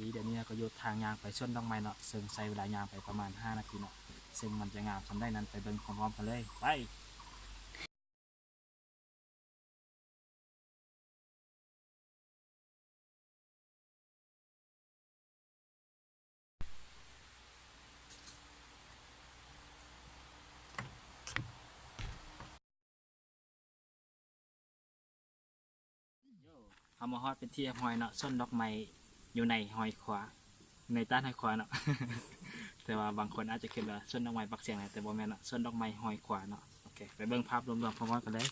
ດຽວນີ້ເຮົາກໍຢູ່ທາງຍ່າງໄປສວນດອກໄມ້ເນາະ ເຊິ່ງໃຊ້ເວລາຍ່າງໄປປະມານຫ້ານາທີເນາະ ເຊິ່ງມັນຈະງາມສ່ຳໃດນັ້ນ ໄປເບິ່ງພ້ອມໆກັນເລີຍ ໄປ. ເຮົາມາຮອດເປັນທີ່ຮຽບຮ້ອຍເນາະ ສວນດອກໄມ້ຢູ່ໃນຫ້ວຍຂວາ ໃນຕາດຫ້ວຍຂວາເນາະ ແຕ່ວ່າບາງຄົນອາດຈະຄິດວ່າສວນດອກໄມ້ປາກຊຽງນະ ແຕ່ບໍ່ແມ່ນເນາະ ສວນດອກໄມ້ຫ້ວຍຂວາເນາະ. ໂອເຄ ໄປເບິ່ງພາບລວມໆພ້ອມໆກັນເລີຍ.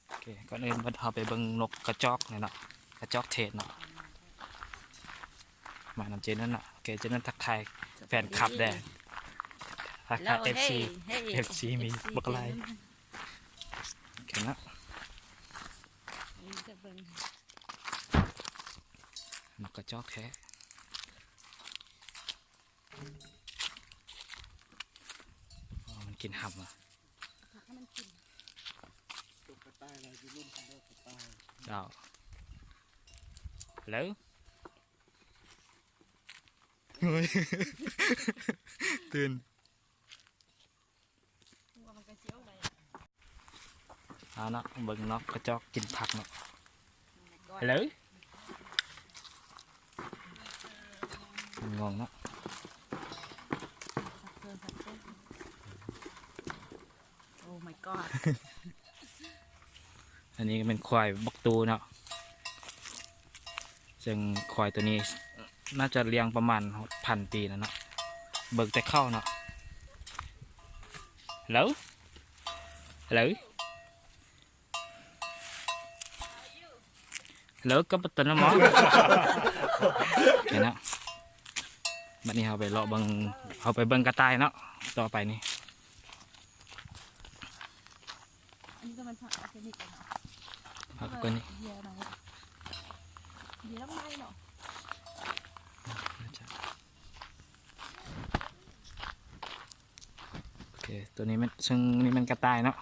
ໂອເຄ ກ່ອນອື່ນໝົດເຮົາໄປເບິ່ງນົກກະຈອກນີ້ເນາະ ກະຈອກເທດເນາະ ມານຳເຈນຸ່ນເນາະ. ໂອເຄ ເຈນຸ່ນທັກທາຍແຟນຄລັບແດ່ ທັກທາຍເອັຟຊີ ເອັຟຊີມີບັກຫຼາຍ. ໂອເຄເນາະ ນົກກະຈອກແທ້. ອໍ ມັນກິນຫຳຫວາ? ໃຫ້ມັນກິນ. ຕົກກະຕ່າຍແລ້ວ ຢູ່ລຸ່ມເດີກະຕ່າຍ. ເຈົ້າ ເລີ ໂອ້ຍ ຕື່ນ. ເອົາເນາະ ເບິ່ງເນາະ ກະຈອກກິນຜັກເນາະ. ເລີ ມັນງອງເນາະ. Oh my god. ອັນນີ້ກໍແມ່ນຄວາຍບັກຕູເນາະ ເຊິ່ງຄວາຍໂຕນີ້ໜ້າຈະລ້ຽງປະມານຮອດພັນປີແລ້ວເນາະ. ເບິ່ງແຕ່ເຂົ້າເນາະ. ເລີ ເລີ ເລີ ກັບປະຕູນະໝໍ. ໂອເຄເນາະ ບັດນີ້ເຮົາໄປເລາະເບິ່ງ ເຮົາໄປເບິ່ງກະຕ່າຍເນາະ ຕໍ່ໄປນີ້. ອັນນີ້ກໍແມ່ນຜັກອອກແກນິກເນາະ ຜັກອອກແກນິກ ເຫຍື່ອເນາະ ເຫຍື່ອດອກໄມ້ເນາະ. ໂອເຄ ໂຕນີ້ແມ່ນ ເຊິ່ງນີ້ແມ່ນກະຕ່າຍເນາະ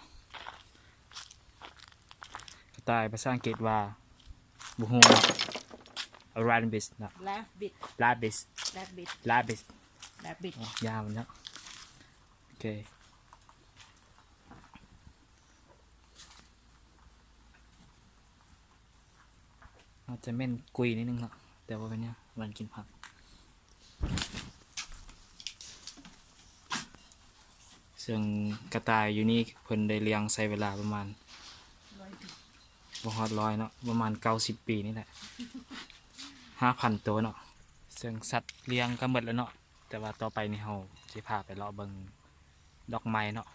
ກະຕ່າຍພາສາອັງກິດວ່າ ບໍ່ຮູ້ເນາະ rabbit ເນາະ rabbit rabbit rabbit rabbit rabbit ຍາວເນາະ. ໂອເຄ ອາດຈະເໝັນກຸຍນິດໜຶ່ງເນາະ ແຕ່ບໍ່ເປັນຫຍັງ ມັນກິນຜັກ. ເຊິ່ງກະຕ່າຍຢູ່ນີ້ເພິ່ນໄດ້ລ້ຽງໃຊ້ເວລາປະມານ ຮ້ອຍປີ ບໍ່ຮອດຮ້ອຍເນາະ ປະມານເກົ້າສິບປີນີ້ແຫຼະ ຫ້າພັນໂຕເນາະ. ເຊິ່ງສັດລ້ຽງກໍໝົດແລ້ວເນາະ ແຕ່ວ່າຕໍ່ໄປນີ້ເຮົາຊິພາໄປເລາະເບິ່ງ ດອກໄມ້ເນາະ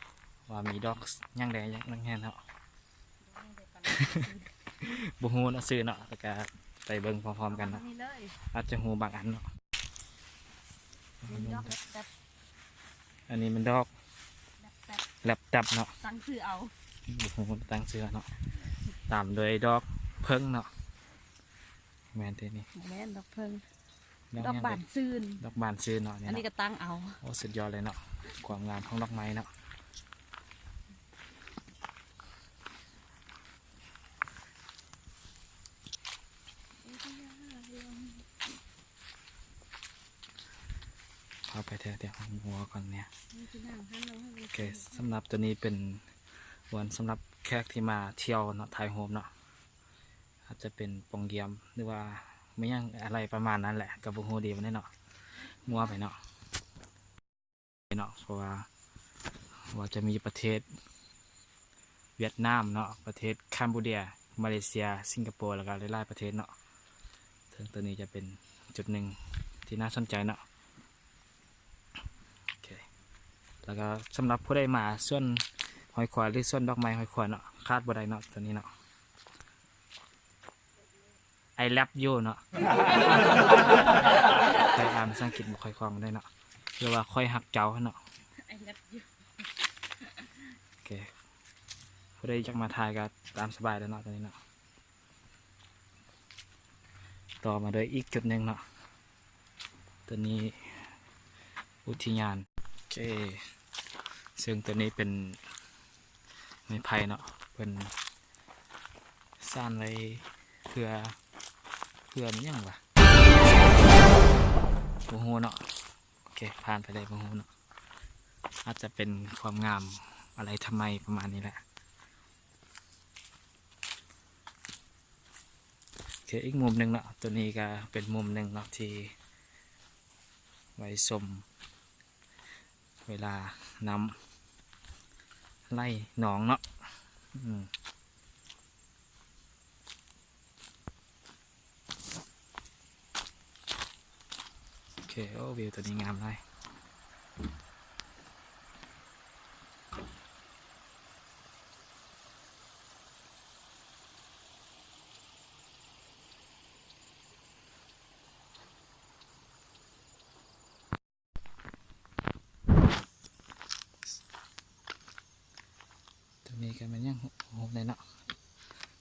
ວ່າມີດອກຫຍັງແດ່ຫຍັງແນ່ເນາະ ບໍ່ຮູ້ເນາະຊື່ເນາະ ແຕ່ກະໄປເບິ່ງພ້ອມໆກັນເນາະ ອາດຈະຮູ້ບາງອັນເນາະ. ອັນນີ້ແມ່ນດອກແລັບຕັບເນາະ ຕັ້ງຊື່ເອົາ ບໍ່ຮູ້ຕັ້ງຊື່ເນາະ. ຕາມດ້ວຍດອກເຜິ້ງເນາະ ແມ່ນຕິນີ້ ແມ່ນດອກເຜິ້ງ ດອກບານຊື່ນ ດອກບານຊື່ນເນາະ. ອັນນີ້ກໍຕັ້ງເອົາ ໂອ້ ສຸດຍອດເລີຍເນາະ ຄວາມງາມຂອງດອກໄມ້ເນາະ. ເຂົ້າໄປແຖວໆຫົວກ່ອນເນຍ. ໂອເຄ ສຳລັບໂຕນີ້ເປັນບ່ອນສຳລັບແຂກທີ່ມາທ່ຽວເນາະ ຖ່າຍຮູບເນາະ. ອາດຈະເປັນປ່ອງຢ້ຽມ ຫຼືວ່າແມ່ນຫຍັງອະໄລປະມານນັ້ນແຫຼະ ກໍບໍ່ຮູ້ດີປານໃດເນາະ ມົວໄປເນາະ ເນາະ ເພາະວ່າ ວ່າຈະມີປະເທດຫວຽດນາມເນາະ ປະເທດຄຳໂບເດຍ ມາເລເຊຍ ສິງກະໂປ ແລ້ວກໍຫຼາຍໆປະເທດເນາະ. ເຊິ່ງໂຕນີ້ຈະເປັນຈຸດໜຶ່ງທີ່ໜ້າສົນໃຈເນາະ. ໂອເຄ ແລ້ວກໍສຳລັບຜູ້ໃດມາສວນຫ້ວຍຂວາ ຫຼື ສວນດອກໄມ້ຫ້ວຍຂວາເນາະ ຂາດບໍ່ໄດ້ເນາະ ໂຕນີ້ເນາະ I love you ເນາະ. ຂ້ອຍອ່ານພາສາອັງກິດບໍ່ຄ່ອຍຄ່ອງປານໃດເນາະ ຫຼືວ່າຂ້ອຍຮັກເຈົ້າເນາະ. I love you. ໂອເຄ ຜູ້ ເລີຍຢາກມາຖ່າຍກໍຕາມສະບາຍແລ້ວເນາະ ຕອນນີ້ເນາະ. ຕໍ່ມາໂດຍອີກຈຸດໜຶ່ງເນາະ ຕົວນີ້ອຸທິຍານ ໂອເຄ ເຊິ່ງຕົວນີ້ເປັນໄມ້ໄຜ່ເນາະ ເພິ່ນສ້ານໄວ້ເພື່ອ ເພື່ອແມ່ນຫຍັງຫວາ ບໍ່ຮູ້ເນາະ. ໂອເຄ ຜ່ານໄປໄດ້ບໍ່ຮູ້ເນາະ ອາດຈະເປັນຄວາມງາມອາໄລທຳໄມປະມານນີ້ແຫຼະ. ໂອເຄ ອີກມຸມໜຶ່ງເນາະ ຕົວນີ້ກໍເປັນມຸມໜຶ່ງເນາະ ທີ່ໄວ້ຊົມເວລານ້ຳໄຫຼໜອງເນາະ ອືມ. ໂອເຄ ໂອ້ ວິວຕົວນີ້ງາມຫຼາຍ. ຕົວນີ້ກໍແມ່ນຫຍັງ ຮູບນີ້ເນາະ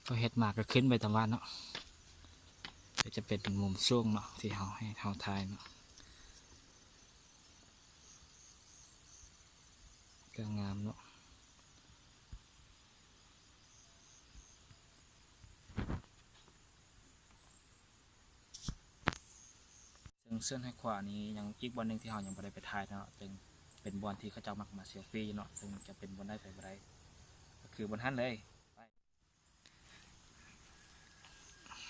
ເຂົາເຮັດມາກໍຂຶ້ນໄປຕາມບ້ານເນາະ. ກໍຈະເປັນມຸມສູງເນາະ ທີ່ເຮົາ ໃຫ້ເຮົາຖ່າຍເນາະ ກໍງາມເນາະ. ເຊິ່ງເຊີນຫ້ວຍຂວານີ້ຍັງອີກບ່ອນໜຶ່ງທີ່ເຮົາຍັງບໍ່ໄດ້ໄປຖ່າຍເນາະ ເຊິ່ງເປັນບ່ອນທີ່ເຂົາເຈົ້າມັກມາເຊລຟີຢູ່ເນາະ ເຊິ່ງຈະເປັນບ່ອນໃດໄປບໍ່ໄດ້ ກໍຄືບ່ອນຫັ້ນເລີຍ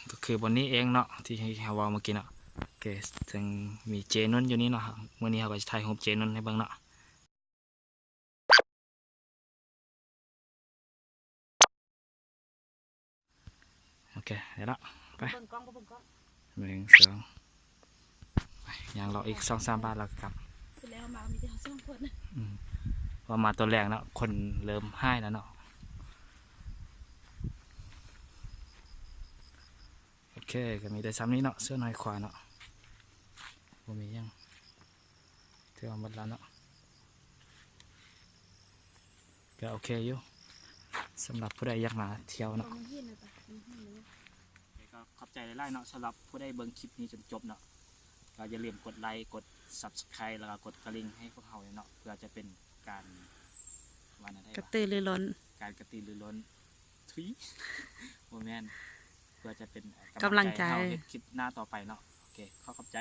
ກໍຄືບ່ອນນີ້ເອງເນາະ ທີ່ເຮົາເວົ້າເມື່ອກີ້ເນາະ. ໂອເຄ ເຊິ່ງມີເຈນຸນຢູ່ນີ້ເນາະ ມື້ນີ້ເຮົາກໍຈະຖ່າຍຮູບເຈນຸນໃຫ້ເບິ່ງເນາະ. ໂອເຄ ໄດ້ລະ ໄປ ເບິ່ງກ້ອງ ບໍ່ເບິ່ງກ້ອງ ໜຶ່ງ ສອງ ໄປ ຍ່າງເລາະອີກສອງສາມບາດແລ້ວກໍກັບ ຄືແລ້ວມາມີແຕ່ເຮົາສອງຄົນ ອືມ ວ່າມາຕອນແລງເນາະ ຄົນເລີ່ມຫາຍແລ້ວເນາະ. ໂອເຄ ກໍມີແຕ່ຊ່ຳນີ້ເນາະ ເຊີນຫ້ວຍຂວາເນາະ ບໍ່ມີຫຍັງ ຖືວ່າໝົດແລ້ວເນາະ ກໍໂອເຄຢູ່ ສຳລັບຜູ້ໃດຢາກມາທ່ຽວເນາະ. ກໍຂອບໃຈຫຼາຍໆເນາະ ສຳລັບຜູ້ໃດເບິ່ງຄລິບນີ້ຈົນຈົບເນາະ ກໍຢ່າລືມກົດໄລ ກົດ Subscribe ແລ້ວກໍກົດກະລິ່ງໃຫ້ພວກເຮົາເນາະ ເພື່ອຈະເປັນການ ວ່າແນວໃດ ກະຕືລືລົ້ນ ການກະຕືລືລົ້ນ ທຸຍ ບໍ່ແມ່ນ ເພື່ອຈະເປັນກຳລັງໃຈໃຫ້ເຮົາເຮັດຄລິບໜ້າຕໍ່ໄປເນາະ. ໂອເຄ ຂໍຂອບໃຈ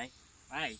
ບາຍ.